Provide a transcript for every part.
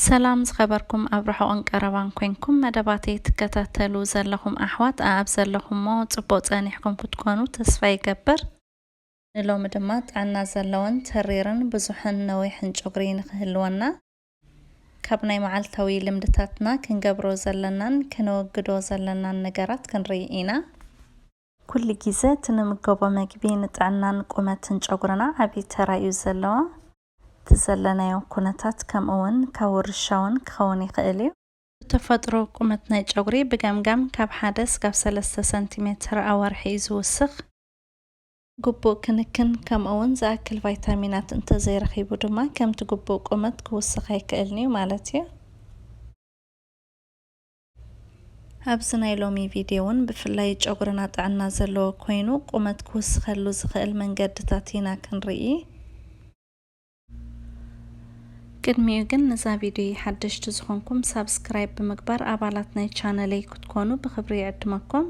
ሰላም ዝኸበርኩም ኣብ ርሑቕን ቀረባን ኮንኩም መደባተይ ትከታተሉ ዘለኹም ኣሕዋት ኣኣብ ዘለኹሞ ጽቡቕ ጸኒሕኩም ክትኮኑ ተስፋ ይገብር። ንሎሚ ድማ ጥዕና ዘለዎን ተሪርን ብዙሕን ነዊሕን ጨጉሪ ንኽህልወና ካብ ናይ መዓልታዊ ልምድታትና ክንገብሮ ዘለናን ክነወግዶ ዘለናን ነገራት ክንርኢ ኢና። ኩሉ ግዜ እቲ ንምገቦ መግቢ ንጥዕናን ቁመትን ጨጉርና ዓብዪ ተራ እዩ ዘለዎ። እቲ ዘለናዮ ኩነታት ከምኡ እውን ካብ ውርሻ እውን ክኸውን ይኽእል እዩ። ብተፈጥሮ ቁመት ናይ ጨጉሪ ብገምጋም ካብ ሓደ ስጋብ ሰለስተ ሰንቲሜትር ኣብ ወርሒ እዩ ዝውስኽ። ግቡእ ክንክን ከምኡ እውን ዝኣክል ቫይታሚናት እንተዘይረኺቡ ድማ ከምቲ ግቡእ ቁመት ክውስኽ ኣይክእልን እዩ ማለት እዩ። ኣብዚ ናይ ሎሚ ቪድዮ እውን ብፍላይ ጨጉርና ጥዕና ዘለዎ ኮይኑ ቁመት ክውስኸሉ ዝኽእል መንገድታት ኢና ክንርኢ። ቅድሚኡ ግን ነዛ ቪድዮ ሓደሽቲ ዝኾንኩም ሳብስክራይብ ብምግባር ኣባላት ናይ ቻነለይ ክትኮኑ ብኽብሪ ይዕድመኩም።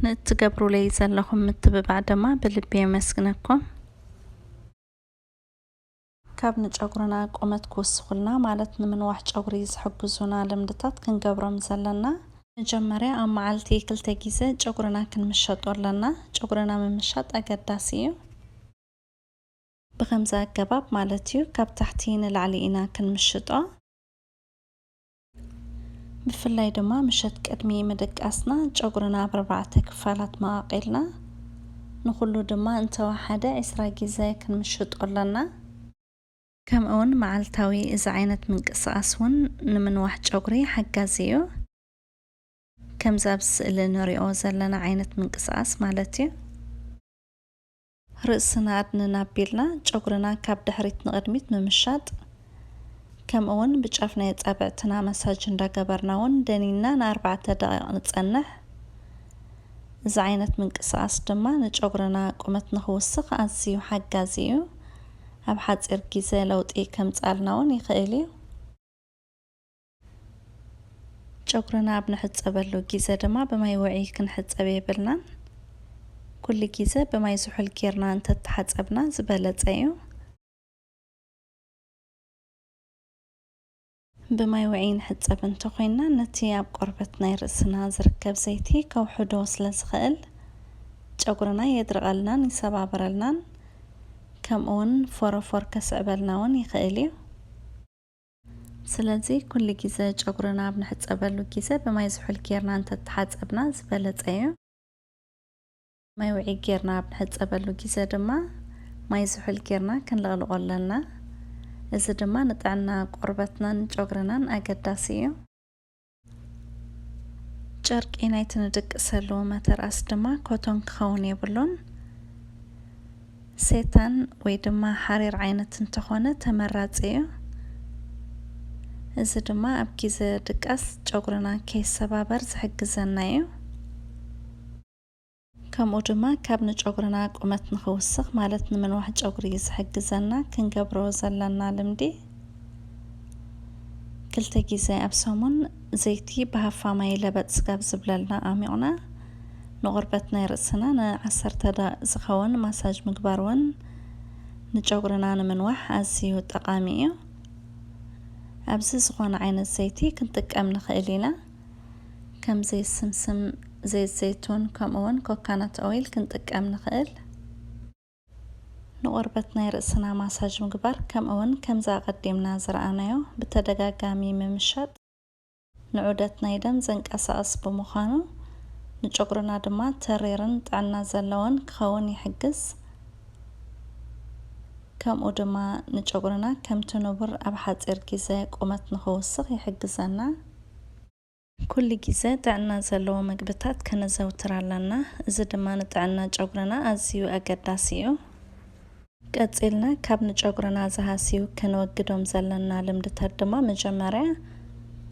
ንእትገብሩለይ ዘለኹም ምትብባዕ ድማ ብልቢ የመስግነኩም። ካብ ንጨጉርና ቁመት ክውስኹልና ማለት ንምንዋሕ ጨጉሪ ዝሕግዙና ልምድታት ክንገብሮም ዘለና። መጀመርያ ኣብ መዓልቲ ክልተ ግዜ ጨጉርና ክንምሸጦ ኣለና። ጨጉርና ምምሻጥ ኣገዳሲ እዩ። ብኸምዚ ኣገባብ ማለት እዩ፣ ካብ ታሕቲ ንላዕሊ ኢና ክንምሽጦ። ብፍላይ ድማ ምሸት ቅድሚ ምድቃስና ጨጉርና ኣብ ኣርባዕተ ክፋላት መቓቒልና ንኹሉ ድማ እንተወሓደ ዕስራ ግዜ ክንምሽጦ ኣለና። ከምኡ እውን መዓልታዊ እዚ ዓይነት ምንቅስቓስ እውን ንምንዋሕ ጨጉሪ ሓጋዚ እዩ። ከምዚ ኣብ ስእሊ ንሪኦ ዘለና ዓይነት ምንቅስቓስ ማለት እዩ። ርእስና ኣድንን ኣቢልና ጨጉርና ካብ ድሕሪት ንቕድሚት ምምሻጥ፣ ከምኡ እውን ብጫፍ ናይ ኣጻብዕትና መሳጅ እንዳገበርና እውን ደኒንና ንኣርባዕተ ደቂቕ ንጸንሕ። እዚ ዓይነት ምንቅስቓስ ድማ ንጨጉርና ቁመት ንኽውስኽ ኣዝዩ ሓጋዚ እዩ። ኣብ ሓጺር ግዜ ለውጢ ከምጽኣልና እውን ይኽእል እዩ። ጨጉርና ኣብ ንሕጸበሉ ግዜ ድማ ብማይ ውዑይ ክንሕጸብ የብልናን። ኩሉ ግዜ ብማይ ዝሑል ጌርና እንተተሓጸብና ዝበለጸ እዩ። ብማይ ውዑይ ንሕጸብ እንተኾይንና ነቲ ኣብ ቆርበት ናይ ርእስና ዝርከብ ዘይቲ ከውሕዶ ስለ ዝኽእል ጨጉርና የድርቐልናን ይሰባብረልናን፣ ከምኡ እውን ፎረፎር ከስዕበልና እውን ይኽእል እዩ። ስለዚ ኩሉ ግዜ ጨጉርና ኣብ ንሕጸበሉ ግዜ ብማይ ዝሑል ጌርና እንተተሓጸብና ዝበለጸ እዩ። ማይ ውዑይ ጌርና ኣብ ንሕጸበሉ ግዜ ድማ ማይ ዝሑል ጌርና ክንልቕልቖ ኣለና። እዚ ድማ ንጥዕና ቆርበትናን ጨጉርናን ኣገዳሲ እዩ። ጨርቂ ናይቲ ንድቅሰሉ መተርኣስ ድማ ኮቶን ክኸውን የብሉን። ሴታን ወይ ድማ ሓሪር ዓይነት እንተኾነ ተመራጺ እዩ። እዚ ድማ ኣብ ግዜ ድቃስ ጨጉርና ከይሰባበር ዝሕግዘና እዩ። ከምኡ ድማ ካብ ንጨጉርና ቁመት ንኽውስኽ ማለት ንምንዋሕ ጨጉሪ ዝሕግዘና ክንገብሮ ዘለና ልምዲ፣ ክልተ ግዜ ኣብ ሰሙን ዘይቲ ብሃፋ ማይ ለበጥ ስጋብ ዝብለልና ኣሚቕና ንቆርበት ናይ ርእስና ንዓሰርተ ደቂቕ ዝኸውን ማሳጅ ምግባር እውን ንጨጉርና ንምንዋሕ ኣዝዩ ጠቓሚ እዩ። ኣብዚ ዝኾነ ዓይነት ዘይቲ ክንጥቀም ንኽእል ኢና። ከም ዘይት ስምስም፣ ዘይት ዘይቱን፣ ከምኡ እውን ኮካናት ኦይል ክንጥቀም ንኽእል። ንቆርበት ናይ ርእስና ማሳጅ ምግባር፣ ከምኡ እውን ከምዚ ኣቐዲምና ዝረኣናዮ ብተደጋጋሚ ምምሻጥ ንዑደት ናይ ደም ዘንቀሳቕስ ብምዃኑ፣ ንጨጉርና ድማ ተሪርን ጥዕና ዘለዎን ክኸውን ይሕግዝ። ከምኡ ድማ ንጨጉርና ከምቲ ንቡር ኣብ ሓጺር ግዜ ቁመት ንኽውስኽ ይሕግዘና። ኩሉ ግዜ ጥዕና ዘለዎ ምግብታት ከነዘውትር ኣለና። እዚ ድማ ንጥዕና ጨጉርና ኣዝዩ ኣገዳሲ እዩ። ቀጺልና ካብ ንጨጉርና ዝሃስዩ ከነወግዶም ዘለና ልምድታት ድማ መጀመርያ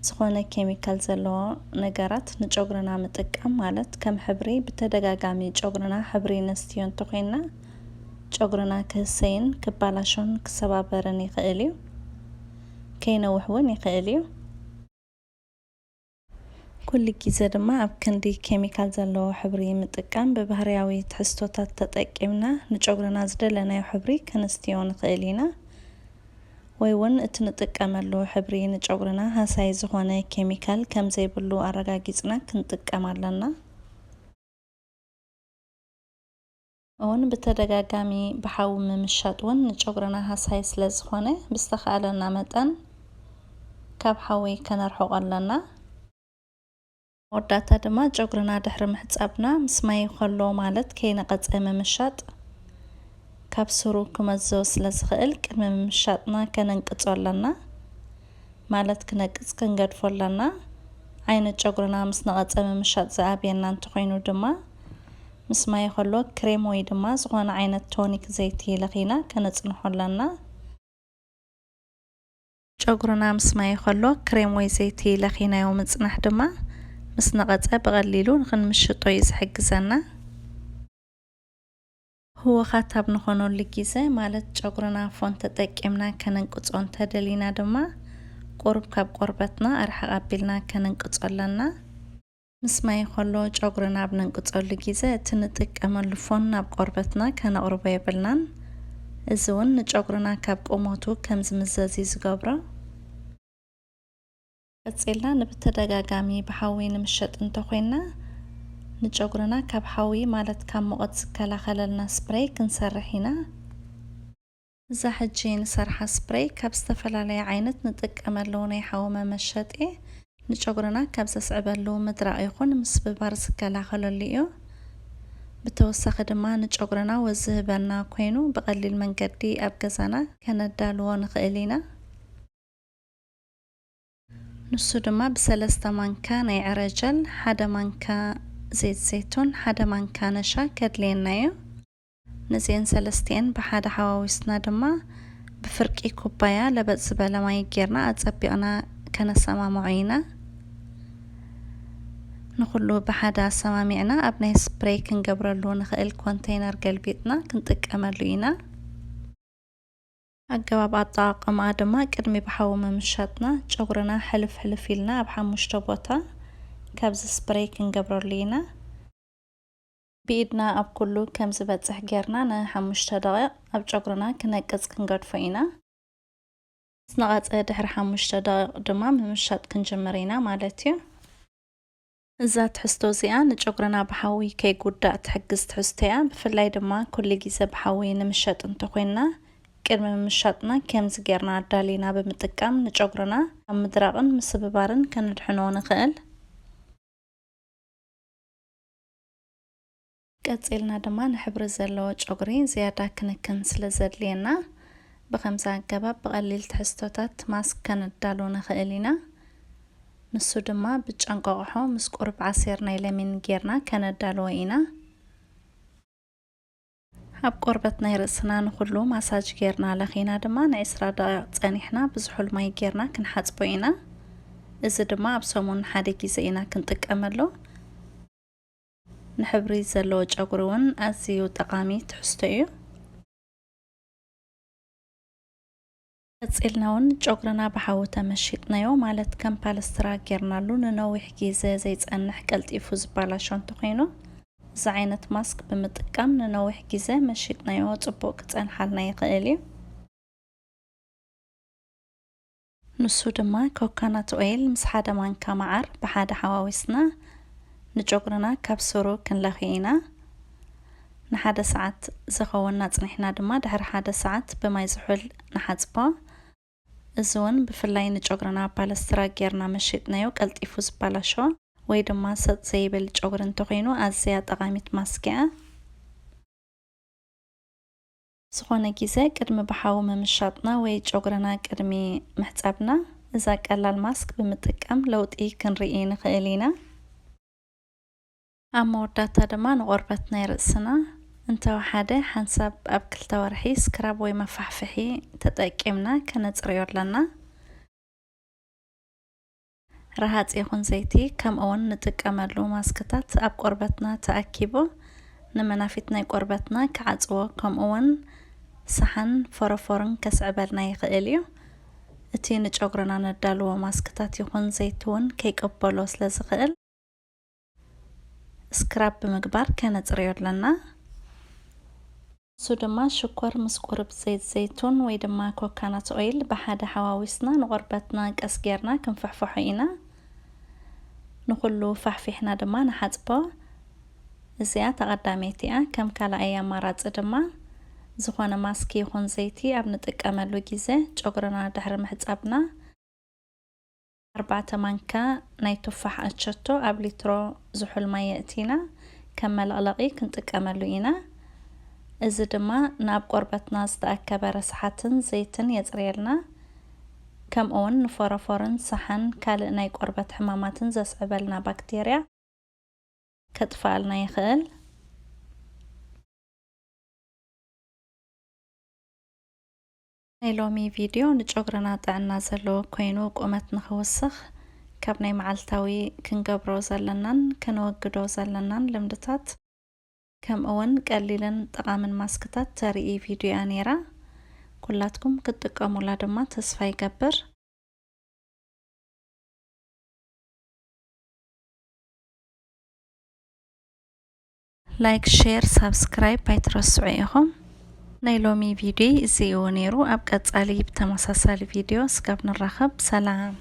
ዝኾነ ኬሚካል ዘለዎ ነገራት ንጨጉርና ምጥቃም፣ ማለት ከም ሕብሪ፣ ብተደጋጋሚ ጨጉርና ሕብሪ ነስትዮ እንተኾይንና ጨጉርና ክህሰይን ክባላሾን ክሰባበርን ይኽእል እዩ። ከይነውሕ እውን ይኽእል እዩ። ኩሉ ግዜ ድማ ኣብ ክንዲ ኬሚካል ዘለዎ ሕብሪ ምጥቃም፣ ብባህርያዊ ትሕዝቶታት ተጠቂምና ንጨጉርና ዝደለናዮ ሕብሪ ከነስትዮ ንኽእል ኢና። ወይ እውን እቲ ንጥቀመሉ ሕብሪ ንጨጉርና ሃሳይ ዝኾነ ኬሚካል ከም ዘይብሉ ኣረጋጊጽና ክንጥቀም ኣለና። እውን ብተደጋጋሚ ብሓዊ ምምሻጥ እውን ንጨጉርና ሃሳይ ስለ ዝኾነ ብዝተኻእለና መጠን ካብ ሓዊ ከነርሕቆ ኣለና። መወዳእታ ድማ ጨጉርና ድሕሪ ምሕጻብና ምስ ማይ ከሎ ማለት ከይነቐጸ ምምሻጥ ካብ ስሩ ክመዞ ስለ ዝኽእል ቅድሚ ምምሻጥና ከነንቅጾ ኣለና። ማለት ክነቅጽ ክንገድፎ ኣለና። ዓይነት ጨጉርና ምስ ነቐጸ ምምሻጥ ዝኣብየና እንተኾይኑ ድማ ምስ ማይ ከሎ ክሬም ወይ ድማ ዝኾነ ዓይነት ቶኒክ ዘይቲ ለኺና ከነጽንሖ ኣለና። ጨጉርና ምስ ማይ ከሎ ክሬም ወይ ዘይቲ ለኺናዮ ምጽናሕ ድማ ምስ ነቐጸ ብቐሊሉ ንኽንምሽጦ እዩ ዝሕግዘና። ህወኻት ኣብ ንኾነሉ ግዜ ማለት ጨጉርና ፎን ተጠቂምና ከነንቅጾ እንተደሊና ድማ ቁሩብ ካብ ቆርበትና ኣርሕቕ ኣቢልና ከነንቅጾ ኣለና። ምስ ማይ ከሎ ጨጉርና ኣብ ነንቅጸሉ ግዜ እቲ ንጥቀመሉ ፎን ናብ ቆርበትና ከነቕርቦ የብልናን። እዚ እውን ንጨጉርና ካብ ቁመቱ ከም ዝምዘዝ እዩ ዝገብሮ። ቀጺልና ንብተደጋጋሚ ብሓዊ ንምሸጥ እንተኾይንና ንጨጉርና ካብ ሓዊ ማለት ካብ ሙቐት ዝከላኸለልና ስፕሬይ ክንሰርሕ ኢና። እዛ ሕጂ ንሰርሓ ስፕሬይ ካብ ዝተፈላለየ ዓይነት ንጥቀመሉ ናይ ሓዊ መመሸጢ ንጨጉርና ካብ ዘስዕበሉ ምድራቕ ይኹን ምስብባር ዝከላኸለሉ እዩ። ብተወሳኺ ድማ ንጨጉርና ወዝ ዝህበና ኮይኑ ብቐሊል መንገዲ ኣብ ገዛና ከነዳልዎ ንኽእል ኢና። ንሱ ድማ ብሰለስተ ማንካ ናይ ዕረ ጀል፣ ሓደ ማንካ ዘይት ዘይቱን፣ ሓደ ማንካ ነሻ ከድልየና እዩ። ነዚአን ሰለስቲአን ብሓደ ሓዋዊስና ድማ ብፍርቂ ኩባያ ለበጥ ዝበለ ማይ ጌርና ኣጸቢቕና ከነሰማምዖ ኢና። ንኹሉ ብሓደ ኣሰማሚዕና ኣብ ናይ ስፕሬይ ክንገብረሉ ንኽእል ኮንቴይነር ገልቢጥና ክንጥቀመሉ ኢና። ኣገባብ ኣጠቓቕማ ድማ ቅድሚ ብሓዊ ምምሻጥና ጨጉርና ሕልፍ ሕልፍ ኢልና ኣብ ሓሙሽተ ቦታ ካብዚ ስፕሬይ ክንገብረሉ ኢና። ብኢድና ኣብ ኩሉ ከም ዝበጽሕ ጌርና ንሓሙሽተ ደቂቕ ኣብ ጨጉርና ክነቅጽ ክንገድፎ ኢና። ምስ ነቐጸ ድሕሪ ሓሙሽተ ደቂቕ ድማ ምምሻጥ ክንጅምር ኢና ማለት እዩ። እዛ ትሕዝቶ እዚኣ ንጨጉርና ብሓዊ ከይጉዳእ ትሕግዝ ትሕዝቶ እያ። ብፍላይ ድማ ኩሉ ግዜ ብሓዊ ንምሸጥ እንተኾይንና ቅድሚ ምምሻጥና ከምዚ ጌርና ኣዳሊና ብምጥቃም ንጨጉርና ካብ ምድራቕን ምስብባርን ከነድሕኖ ንኽእል። ቀጺልና ድማ ንሕብሪ ዘለዎ ጨጉሪ ዝያዳ ክንክን ስለ ዘድልየና ብኸምዚ ኣገባብ ብቐሊል ትሕዝቶታት ማስክ ከነዳሉ ንኽእል ኢና። ንሱ ድማ ብጫ እንቋቑሖ ምስ ቁሩብ ዓሲር ናይ ለሚን ጌርና ከነዳልዎ ኢና። ኣብ ቆርበት ናይ ርእስና ንኹሉ ማሳጅ ጌርና ለኺና ድማ ንዕስራ ደቂቕ ጸኒሕና ብዝሑል ማይ ጌርና ክንሓጽቦ ኢና። እዚ ድማ ኣብ ሰሙን ሓደ ግዜ ኢና ክንጥቀመሉ። ንሕብሪ ዘለዎ ጨጉሪ እውን ኣዝዩ ጠቓሚ ትሕዝቶ እዩ። ቀጺልና እውን ጨጉርና ብሓዊ ተመሺጥናዮ ማለት ከም ፓለስትራ ጌርናሉ ንነዊሕ ግዜ ዘይጸንሕ ቀልጢፉ ዝበላሾ እንተኾይኑ እዚ ዓይነት ማስክ ብምጥቃም ንነዊሕ ግዜ መሺጥናዮ ጽቡቕ ክጸንሓልና ይኽእል እዩ። ንሱ ድማ ኮኮናት ኦይል ምስ ሓደ ማንካ መዓር ብሓደ ሓዋዊስና ንጨጉርና ካብ ስሩ ክንለኽዮ ኢና። ንሓደ ሰዓት ዝኸውን ኣጽኒሕና ድማ ድሕሪ ሓደ ሰዓት ብማይ ዝሑል ንሓጽቦ። እዚ እውን ብፍላይ ንጨጉርና ፓለስትራ ጌርና መሺጥናዮ ቀልጢፉ ዝበላሾ ወይ ድማ ሰጥ ዘይብል ጨጉሪ እንተኾይኑ ኣዝያ ጠቓሚት ማስክ እያ። ዝኾነ ግዜ ቅድሚ ብሓዊ ምምሻጥና ወይ ጨጉርና ቅድሚ ምሕጻብና እዛ ቀላል ማስክ ብምጥቃም ለውጢ ክንርኢ ንኽእል ኢና። ኣብ መወዳእታ ድማ ንቆርበት ናይ ርእስና እንተወሓደ ሓንሳብ ኣብ ክልተ ወርሒ ስክራብ ወይ መፋሕፍሒ ተጠቂምና ከነጽርዮ ኣለና። ረሃጽ ይኹን ዘይቲ ከምኡ እውን ንጥቀመሉ ማስክታት ኣብ ቆርበትና ተኣኪቡ ንመናፊት ናይ ቆርበትና ክዓጽዎ ከምኡ እውን ሰሓን ፎረፎርን ከስዕበልና ይኽእል እዩ። እቲ ንጨጉርና ነዳልዎ ማስክታት ይኹን ዘይቲ እውን ከይቀበሎ ስለ ዝኽእል ስክራብ ብምግባር ከነጽርዮ ኣለና። እሱ ድማ ሽኮር ምስ ቁርብ ዘይት ዘይቱን ወይ ድማ ኮካናት ኦይል ብሓደ ሓዋዊስና ንቆርበትና ቀስ ጌርና ክንፍሕፍሖ ኢና። ንኹሉ ፋሕፊሕና ድማ ንሓጽቦ። እዚኣ ተቐዳመይቲ እያ። ከም ካልኣይ ኣማራጺ ድማ ዝኾነ ማስክ ይኹን ዘይቲ ኣብ ንጥቀመሉ ግዜ ጨጉርና ድሕሪ ምሕጻብና ኣርባዕተ ማንካ ናይ ቱፋሕ ኣቸቶ ኣብ ሊትሮ ዝሑል ማይ የእቲና ከም መለቕለቒ ክንጥቀመሉ ኢና። እዚ ድማ ናብ ቆርበትና ዝተኣከበ ረስሓትን ዘይትን የጽርየልና። ከምኡ እውን ንፎረፎርን ሳሕን ካልእ ናይ ቆርበት ሕማማትን ዘስዕበልና ባክቴርያ ከጥፍኣልና ይኽእል። ናይ ሎሚ ቪድዮ ንጨጉርና ጥዕና ዘለዎ ኮይኑ ቁመት ንኽውስኽ ካብ ናይ መዓልታዊ ክንገብሮ ዘለናን ከነወግዶ ዘለናን ልምድታት ከምኡ እውን ቀሊልን ጠቓምን ማስክታት ተርኢ ቪድዮ እያ ነይራ። ኩላትኩም ክትጥቀሙላ ድማ ተስፋ ይገብር። ላይክ፣ ሼር፣ ሳብስክራይብ ኣይትረስዑ ኢኹም። ናይ ሎሚ ቪድዮ እዚ እዩ ነይሩ። ኣብ ቀጻሊ ብተመሳሳሊ ቪድዮ እስካብ ንራኸብ ሰላም።